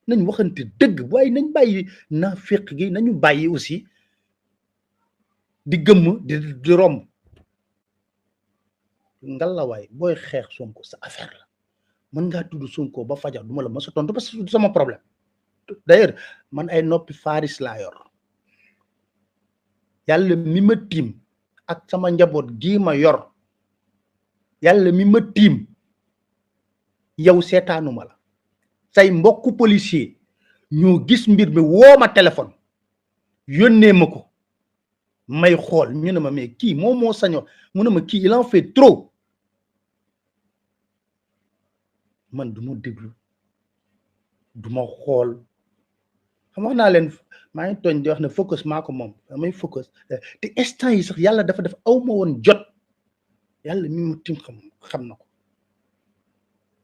nañ waxante dëgg waaye nañ bàyyi naafeq gi nañu bàyyi aussi di gëmm di romb ngalawaay booy xeex Sonko sa affaire la mën ngaa tudd Sonko ba fajar duma la mës a tontu parce que du sama problème d'ailleurs man ay noppi faris laa yor yàlla mi ma tiim ak sama njaboot gii ma yor yàlla mi ma tiim yow seetaanuma la say mbokku policier ñoo gis mbir mi woo ma téléphone yónnee ma ko may xool ñu ne ma mais kii moo sañoo mu ne ma kii il en fait trop man du ma déglu du ma xool xam wax naa leen maa ngi tooñ di wax ne focus maa ko moom damay focus te instant yi sax yàlla dafa def aw ma woon jot yàlla mi ma tim xam na ko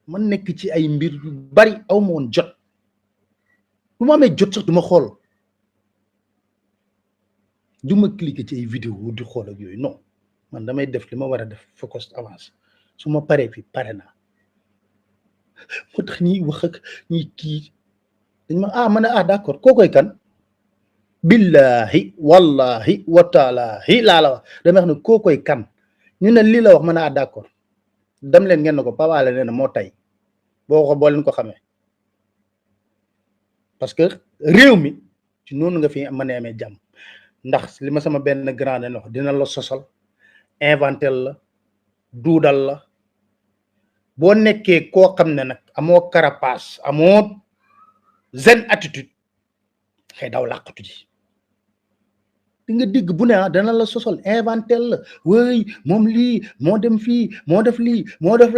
man nekk ci ay mbir yu bari aw ma woon jot du ma amee jot sax du ma xool du ma cliquer ci ay vidéo di xool ak yooyu non man damay def li ma war a def focus avance su ma paree fi pare naa moo tax ñiy wax ak ñiy kii dañ ma ma ne d'accord kookoy kan billahi wallahi wataalaahi laa la wax damay wax ne kookoy kan ñu ne lii la wax ma ne d'accord dem leen ngeen ne ko pawaale nee na moo tay boo leen ko xamee parce que réew mi ci noonu nga fi mën a amee jàmm ndax li ma sama benn grand wax dina la sosal inventel la duudal la boo nekkee koo xam ne nag amoo carapace amoo zen attitude xëy daw làqatu ji di nga dégg bu ne dana la sosal inventel la wéy moom lii moo dem fii moo def lii moo def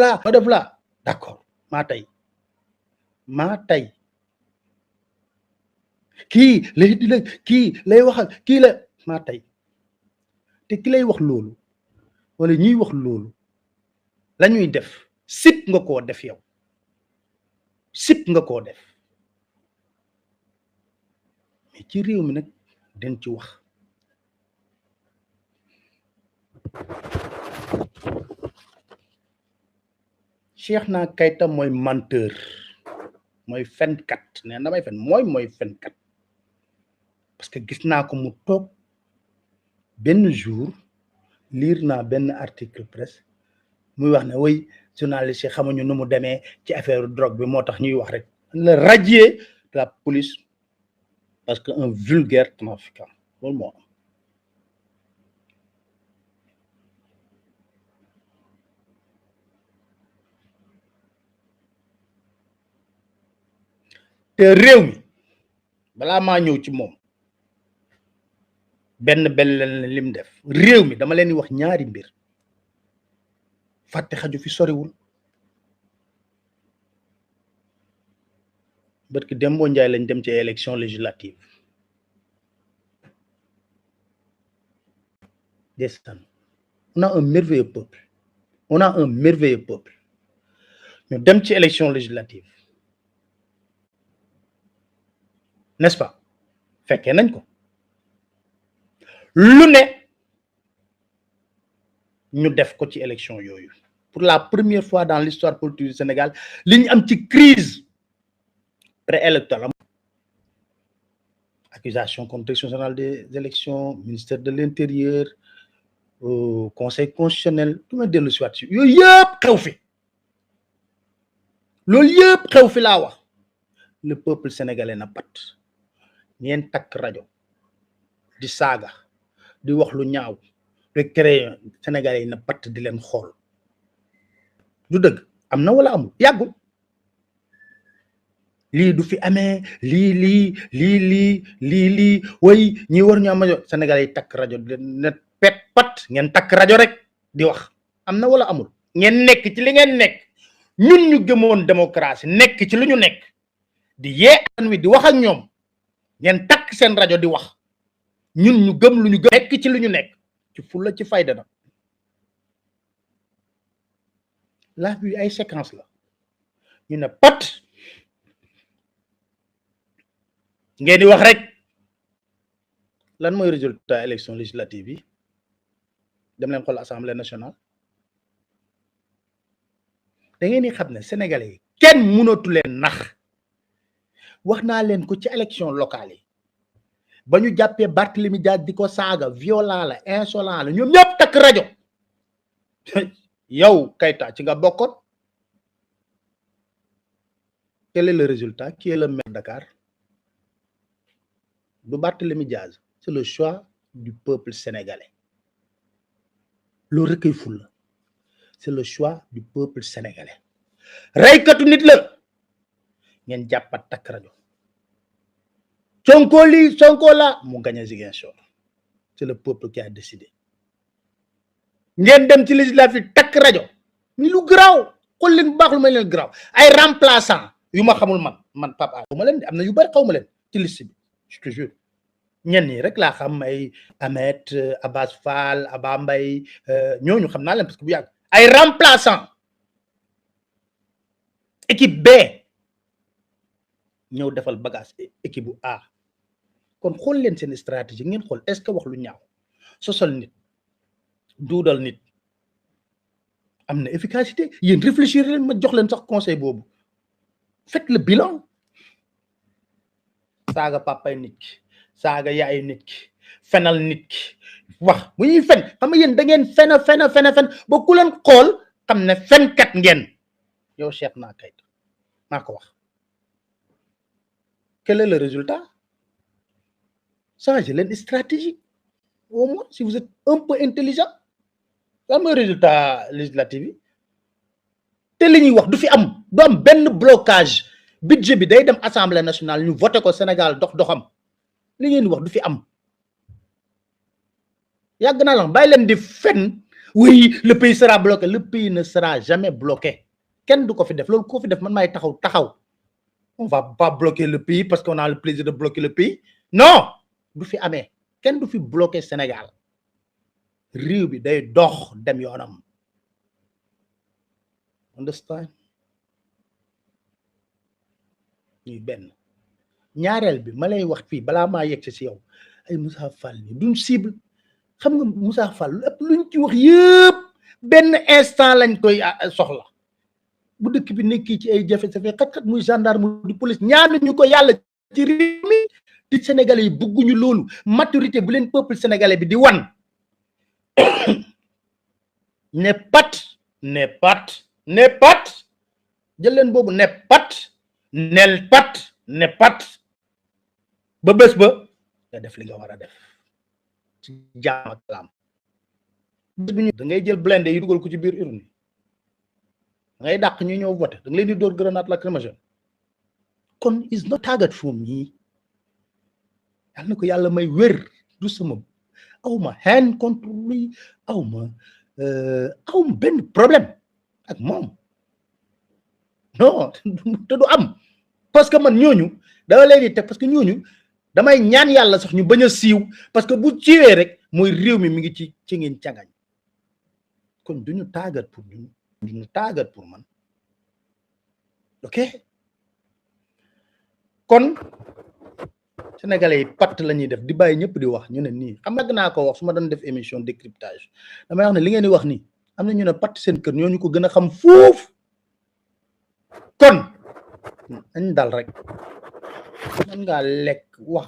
laa d'accord maa tey kii lay waxal kii la maa tey te ki lay wax loolu wala ñuy wax loolu la ñuy def sip nga koo def yow sip nga koo def mais ci réew mi nag den ci wax Cheikhna Keita mooy menteur mooy fenkat nee damay fen mooy fenkat parce que gis naa ko mu toog benn jour lire naa benn article presse muy wax ne way journaliste yi xamuñu nu mu demee ci affaire drogue bi moo tax ñuy wax rek le radier de la police parce que un vulgaire trafiquant loolu moo am te réew mi balaa maa ñëw ci moom benn lim def réew mi dama leen di wax ñaari mbir fàtte xaju fi soriwul parce que Dembo Ndiaye lañ dem ci élection législative ndeysaan on a un merveilleux peuple ñu dem ci élection législative n'est-ce pas fekkee nañ ko lu ne ñu def ko ci élection yooyu pour la première fois dans l'histoire politique du Sénégal li ñu am ci crise préélectorale accusation contre direction générale des élections ministère de l'intérieur conseil constitutionnel du ma dellu si waat si yooyu yëpp xew fi loolu yëpp xew fi laa wax le peuple sénégalais na pat ngeen takk rajo di saaga di wax lu ñaaw de créer sénégalais yi na pat di leen xool du dëgg am na wala amul yàggul lii du fi amee lii way ñi war ñu am sénégalais yi takk rajo di leen pet pat ngeen takk rajo rek di wax am na wala amul ngeen nekk ci li ngeen nekk ñun ñu gëmoon démocratie nekk ci lu ñu nekk di yee an wi di wax ak ñoom ngeen takk seen rajo di wax ñun ñu gëm lu ñu gëm nekk ci lu ñu nekk ci fulla ci fayda na laaj bi ay séquence la ñu ne pat ngeen di wax rek lan mooy résultat élection législative yi dem leen xool assemblée nationale da ngeen di xam ne sénégalais yi kenn mënatu leen nax wax naa leen ko ci élection locale yi ba ñu jàppee Barthélémy Dias di ko saaga violent la insolent la ñoom ñëpp takk rajo yow Keita ci nga bokkoon. Quel est le résultat? Qui est le maire de Dakar? Du Barthélémy Dias. C'est le choix du peuple sénégalais. Le recueil foule. C'est le choix du peuple sénégalais. Raykatu nit la ngeen jàppat takk rajo Sonko lii Sonko la mu gagné Ziguinchor. C'est le peuple qui a décidé. ngeen dem ci législative takk rajo ni lu garaaw xool leen baax lu may leen garaaw ay remplaçant yu ma xamul man papa xaw ma leen am na yu bari xaw ma leen ci liste bi je te jure ñenn ñi rek laa xam ay Ahmed Abbas Fall Aba Mbaye ñooñu xam naa leen parce que bu yàgg ay remplaçant équipe B ñëw defal bagage équipe bu A kon xool leen seen stratégie ngeen xool est-ce que wax lu ñaaw sosal nit duudal nit am na efficacité yéen réfléchir leen ma jox leen sax conseil boobu faites le bilan saaga papay nit ki saaga yaayu nit ki fenal nit ki wax bu ñuy fen xam nga yéen da ngeen fen ba ku leen xool xam ne fenkat ngeen yow Cheikh naa Keita maa ko wax. Quel est le résultat? Changez leen stratégie au moins si vous êtes un peu intelligent. lan mooy résultat législatif yi te li ñuy wax du fi am du am benn blocage budget bi day dem assemblée nationale ñu voté ko Sénégal doxam li ngeen wax du fi am yàgg naa la bàyyi leen di fen oui le pays sera bloqué le pays ne sera jamais bloqué kenn du ko fi def loolu ko fi def man maay taxaw on va pas bloquer le pays parce qu'on a le plaisir de bloquer le pays non du fi amee kenn du fi bloqué Sénégal réew bi day dox dem yoonam understand ñuy benn ñaareel bi ma lay wax fii balaa maa yegg ci yow ay Moussa Fall ni duñ cible xam nga Moussa Fall lépp luñ ci wax yëpp benn instant lañ koy soxla bu dëkk bi nekk ci ay jafe-jafe xat-xat muy gendarme di police ñaanuñu ko yàlla ci réew mi di sénégalais yi bëgguñu loolu maturité bu leen peuple sénégalais bi di wan ne pat jël leen boobu ne pat ba bés ba nga def li nga war a def ci jaam ak salaam da ngay jël blindé yi dugal ko ci biir urne da ngay dàq ñu ñëw voté da nga leen di dóor grenade lacrymogène kon is not target for me yàlla na ko yàlla may wér du sama awma haine contre lui awma benn problème ak moom non te du am parce que man ñooñu dama leen di teg parce que ñooñu damay ñaan yàlla sax ñu bañ a siiw parce que bu siiwee rek mooy réew mi ngi ci ngeen cangañ kon duñu tàggat pour duñu tàggat pour man ok kon sénégalais yi patt la ñuy def di bàyyi ñëpp di wax ñu ne nii xam nga naa ko wax su ma doon def émission décryptage damay wax ne li ngeen di wax nii am na ñu ne patt seen kër ñooñu ko gën a xam foofu kon dañ dal rek man ngaa lekk wax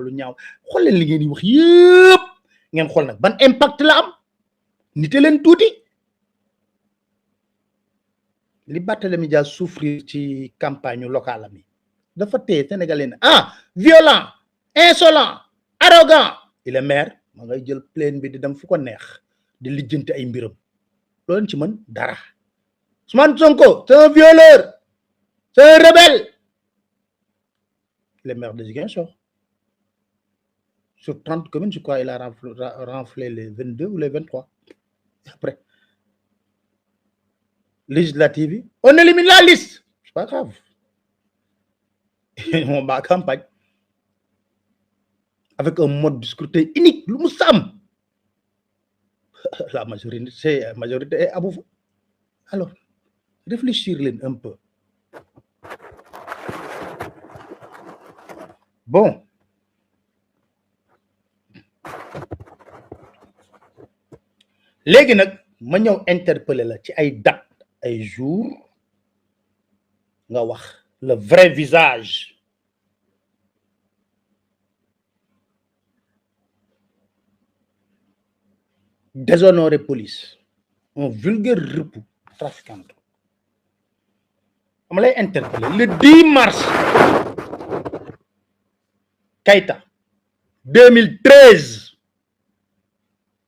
lu ñaaw xool leen li ngeen di wax yëpp ngeen xool nag ban impact la am nite leen tuuti li Barthélémy Dias souffrir ci campagne locale am yi dafa téye sénégalais ne violent insolent arrogant il est maire ma ngay jël plaine bi di dem fu ko neex di lijjanti ay mbiram loolu ci mën dara Ousmane Sonko c'est un violeur c'est un rebelle il est maire de Ziguinchor sur 30 communes je crois il a renflé les 22 ou les 23 après législative yi on élimine la liste c'est pas grave on va campagne avec un mode de scrutin unique lu mu sam la majorité est abou alors réfléchir leen un peu bon léegi nag ma ñëw interpeller la ci ay date ay jour nga wax le vrai visage déshonoré police, un vulgaire repou trafiquant. On l'a interpellé le 10 mars Keita 2013.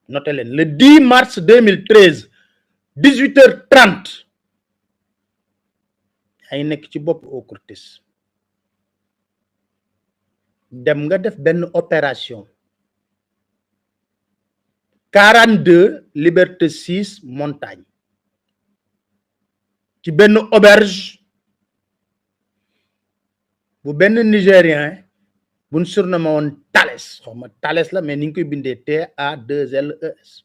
Notez-le, le 10 mars 2013 18h30 ay nekk ci bopp au Curtis dem nga def benn opération 42 Liberté 6 Montagne ci benn auberge bu benn Nigérien buñ surnommé woon Thalès, xaw ma Thalès la mais ni ñu koy bindee TALES.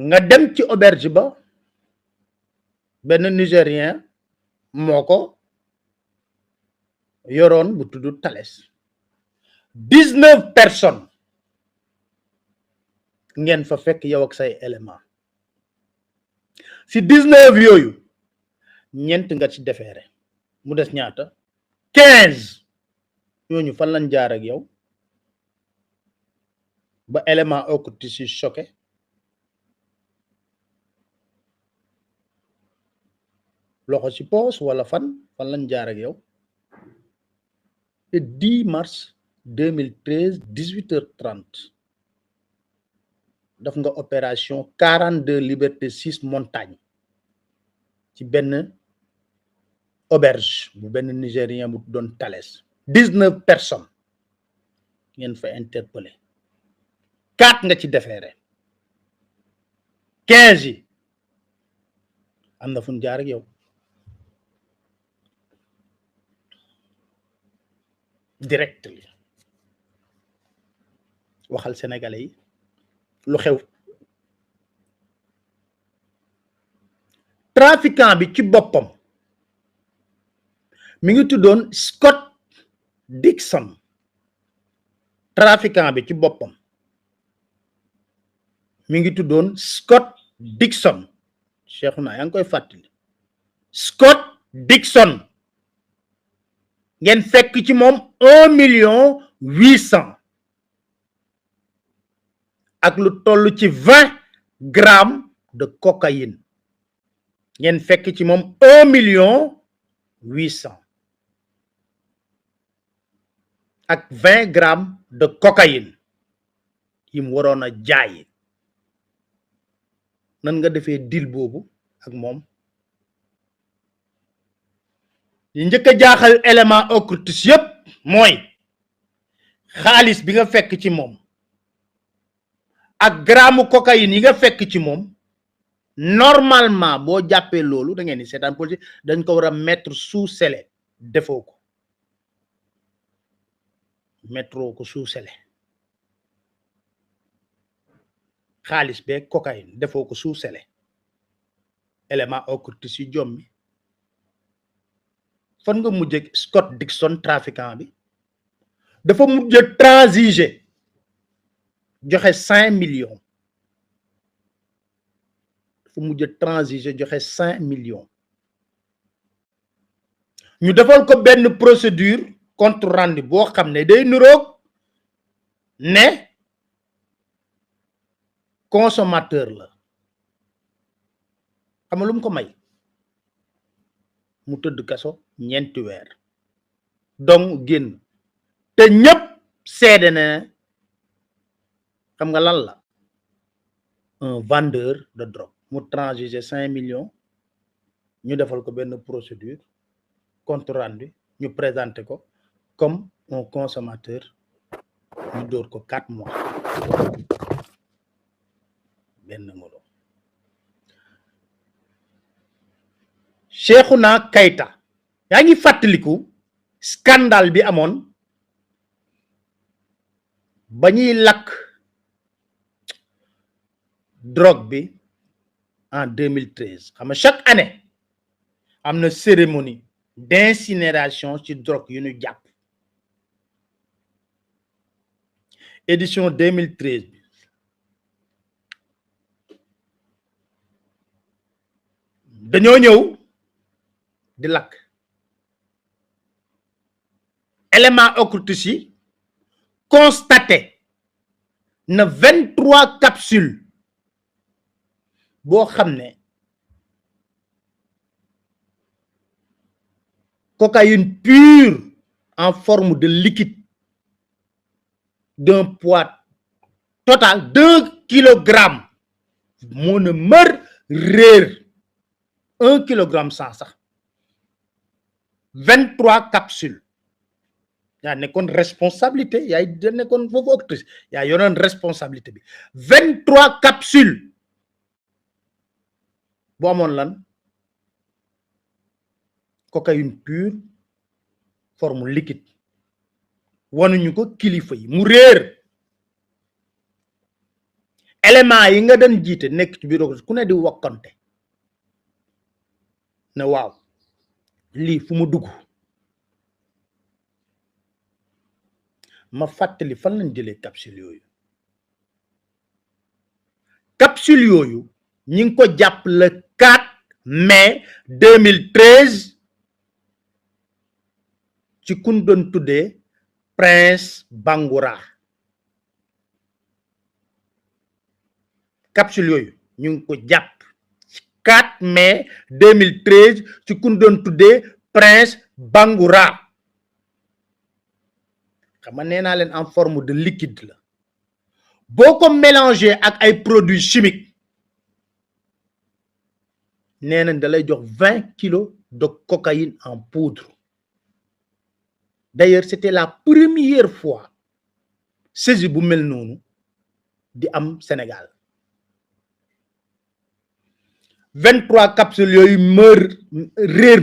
nga dem ci auberge ba benn Nigérien moo ko yoroon bu tudd Thalès. 19 personnes ngeen fa fekk yow ak say élément si 19 yooyu ñeent nga ci defeere mu des ñaata 15 ñooñu fan lañ jaar ak yow ba élément occulté si choqué loxo ci poos wala fan lañ jaar ak yow le 10 mars 2013 18h30 daf nga opération 42 Liberté 6 Montagne ci benn auberge bu benn Nigérien bu doon Thalès. 19 personnes ngeen fa interpellé 4 nga ci defeere 15 yi am na fu ñu jaar ak yow directement waxal sénégalais yi lu xew. Trafiquant bi ci boppam mi ngi tuddoon Scott Dixon. Trafiquant bi ci boppam mi ngi tuddoon Scott Dixon. Cheikhouna yaa ngi koy fàttali Scott Dixon ngeen fekk ci moom 1,8 million ak lu toll ci 20 grammes de cocaïne ngeen fekk ci moom 1,8 million ak 20 grammes de cocaïne yi mu waroon a jaay. nan nga defee deal boobu ak moom li njëkk a jaaxal élément occultus yépp mooy xaalis bi nga fekk ci moom ak gramme cocaïne yi nga fekk ci moom normalement boo jàppee loolu da ngeen ni seetaan politique dañ ko war a mettre sous scellé defoo ko mettre ko sous scellé xaalis beeg cocaïne defoo ko sous scellé élément occultus yi jommi fan nga mujjee Scott Dixon trafiquant bi dafa mujjee transiger joxe 5 millions dafa mujjee transiger joxe 5 millions ñu defal ko benn procédure compte rendu boo xam ne day niroog ne consommateur la xam nga lu mu ko may mu tëdd kaso ñeenti weer donc génn te ñëpp seede na xam nga lan la un vendeur de drogue mu transiger 5 millions ñu defal ko benn procédure compte rendu ñu présenté ko comme un consommateur ñu dóor ko 4 mois benn ngolo. Cheikhouna Keita yaa ngi fàttaliku scandale bi amoon ba ñuy lakk drogue bi en 2013 xam nga chaque année am na cérémonie d'incinération ci drogue yu ñu jàpp édition 2013 bi dañoo ñëw di lakk élément occultus yi constaté na 23 capsules boo xam ne cocaïne pure en forme de liquide d'un poids total d'1 kilogramme moo ne mër réer 1 kilogramme sans sax 23 capsules yaa nekkoon responsabilité yaay da nekkoon foofu octrice yaa yoroon responsabilité bi 23 capsules boo amoon lan cocaïne pure forme liquide wanuñu ko kilifa yi mu réer élément yi nga doon jiite nekk ci biir ku ne di wokkante ne waaw lii fu mu dugg ma fàttali fan lañ jëlee capsule yooyu ñi ngi ko jàpp le 4 mai 2013 ci kun doon tuddee Prince Bangoura capsule yooyu ñu ngi ko jàpp 4 mai 2013 ci kun doon tuddee Prince Bangoura xam nga nee naa leen en forme de liquide la boo ko mélangé ak ay produits chimiques nee nañ da lay jox 20 kilos de cocaïne en poudre d'ailleurs c'était la première fois saisie bu mel noonu di am Sénégal 23 capsules yooyu réer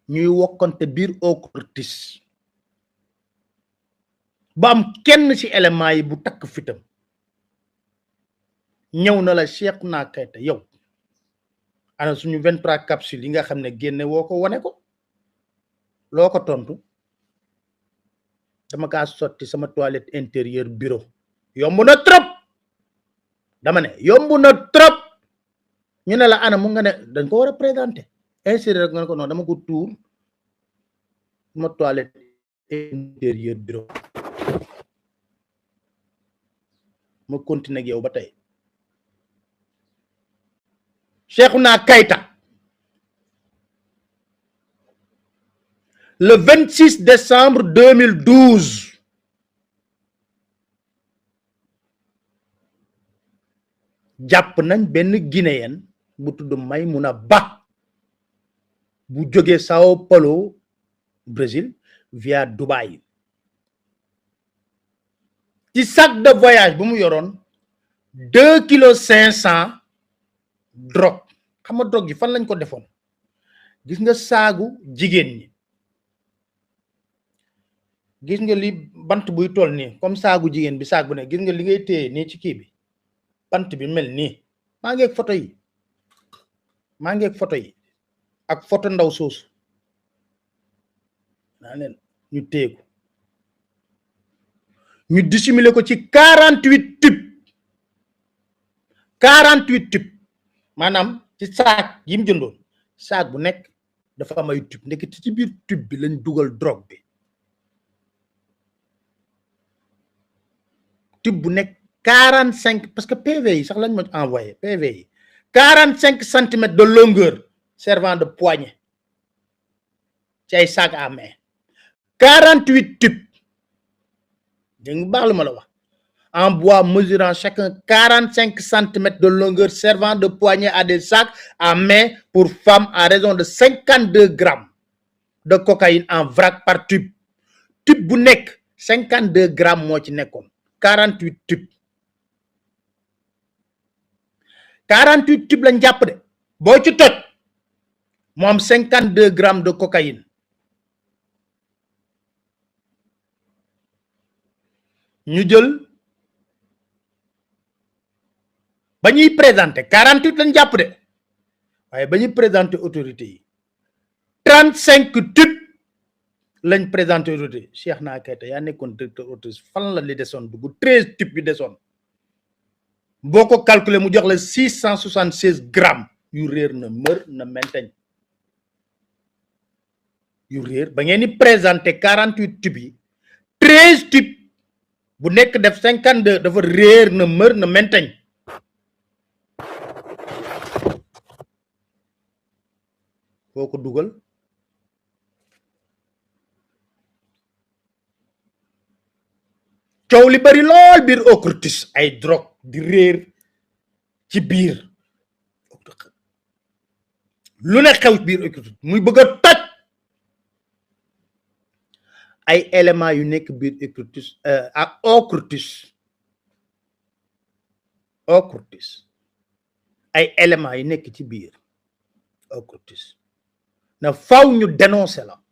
ñuy wokkante biir occultis ba am kenn ci élément yi bu takk fitam ñëw na la Cheikhna Keita yow ana suñu 23 capsules yi nga xam ne génne woo ko wane ko loo ko tontu dama kaa sotti sama toilette intérieure bureau yomb na trop dama ne yomb na trop ñu ne la ana mu nga ne dañ ko war a présenter insérer rek nga ne ko non dama ko tuur sama toilette intérieure bureau ma continuer ak yow ba tey Cheikhna Keita le 26 décembre 2012 jàpp nañ benn guinéen bu tudd Maïmouna Ba bu jógee Sao Paulo Brésil via Dubaï ci sac de voyage bu mu yoroon 2 kilos 500 drogue xam nga drogue yi fan lañ ko defoon gis nga saagu jigéen ñi gis nga li bant buy toll nii comme saagu jigéen bi saag bu ne gis nga li ngay téye nii ci kii bi bant bi mel nii maa ngi ak photo yi ak photo ndaw soosu naa leen ñu téye ko ñu dissimuler ko ci 48 tubes maanaam ci saak yi mu jëndoon saak bu nekk dafa am ay tube nekk ci biir tube bi lañ dugal drogue bi tube bu nekk 45 parce que PV yi sax lañ ma envoyé PV yi 45 centimètres de longueur servant de poignée ci ay sac à main 48 tubes dégg nga baax lu ma la wax en bois mesurant chacun 45 centimètres de longueur servant de poignée à des sacs à main pour femmes à raison de 52 grammes de cocaïne en vrac par tube bu nekk 52 grammes moo ci nekkoon 48 tubes 48 tubes lañ jàpp de boo ci toj mu am 52 grammes de cocaïne ñu jël ba ñuy présenté 48 lañ jàpp de waaye ba ñuy présenté autorité yi 35 tubes lañ présenté autorité Cheikhna Keita yaa nekkoon directeur autorité fan la li desoon dugg 13 tubes yu desoon boko calculer mu jox la 676 grammes yu réer na meur na menteñ yu réer ba ngeen ni présenter 48 tubes yi 13 tubes bu nek def 52 dafa réer na meur na menteñ boko dugal ciow li bari lol bir OCRTIS ay drogue di réer ci biir lu ne xew biir OCRTIS muy bëgg toj ay éléments yu nekk biir OCRTIS ak OCRTIS ay éléments yu nekk ci biir OCRTIS na faw ñu dénoncer la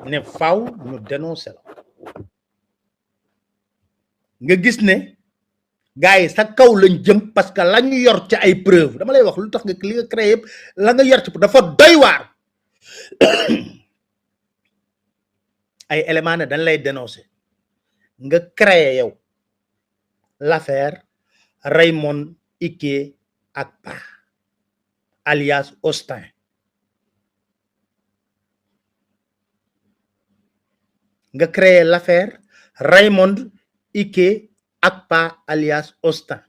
ne faw ñu dénoncer la nga gis ne gaay sa kaw lañ jëm parce que lañu yor ci ay preuve dama lay wax lu tax nga li nga créé yépp la nga yor ci dafa doy waar ay éléments ne dañ lay dénoncer nga créé yow l'affaire Raymond Ike Akpa alias Austin nga créé l'affaire Raymond Ike Akpa alias Austin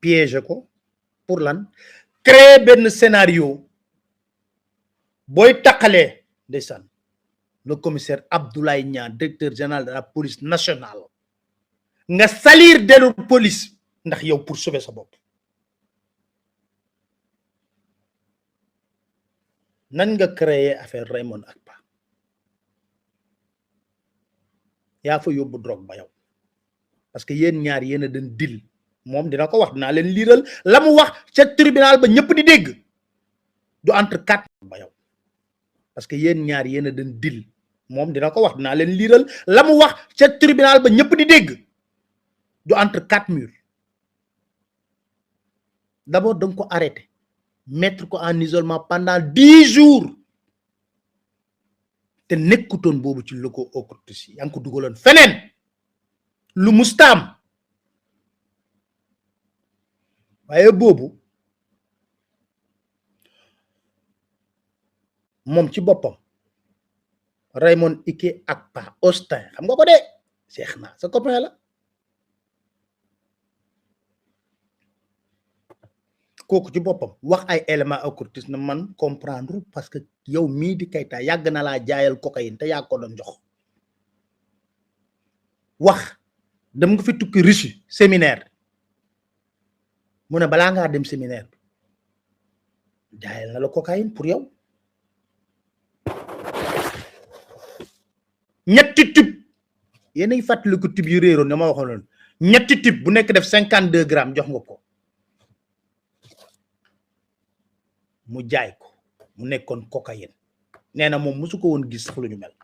piège ko pour lan créer ben scénario boy takalé ndeysaan le commissaire Abdoulaye Niang directeur général de la police nationale nga salir de police ndax yow pour sauver sa bop nan nga créer affaire Raymond Akpa ya fa yobbu drogue ba yow parce que yeen ñaar yeena dañ dil mom dina ko wax dina len liral lamu wax ci tribunal ba ñepp di dégg du entre 4 ba yow parce que yeen ñaar yeena dañ dil mom dina ko wax dina len liral lamu wax ci tribunal ba ñepp di dégg du entre 4 murs d'abord dang ko arrêter mettre ko en isolement pendant 10 jours te nekkutoon bobu ci loko OCRTIS yang ko dugaloon fenen lu mustam waye bobu mom ci bopam Raymond Ike Akpa Austin xam nga ko de cheikh na sa copain la koku ci bopam wax ay éléments OCRTIS na man comprendre parce que yow mi di Keita yag na la jaayal cocaïne te ya ko don jox wax dem nga fi tukki Russie séminaire muna bala nga dem séminaire jaayal na la cocaïne pour yow ñetti tube yéenay fatali ko tube yu réeroon dama waxoon ñetti tube bu nekk def 52 grammes jox nga ko mu jaay ko mu nekkon cocaïne néna mom musuko won gis sax luñu mel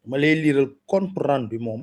ma lay liral compte rendu mom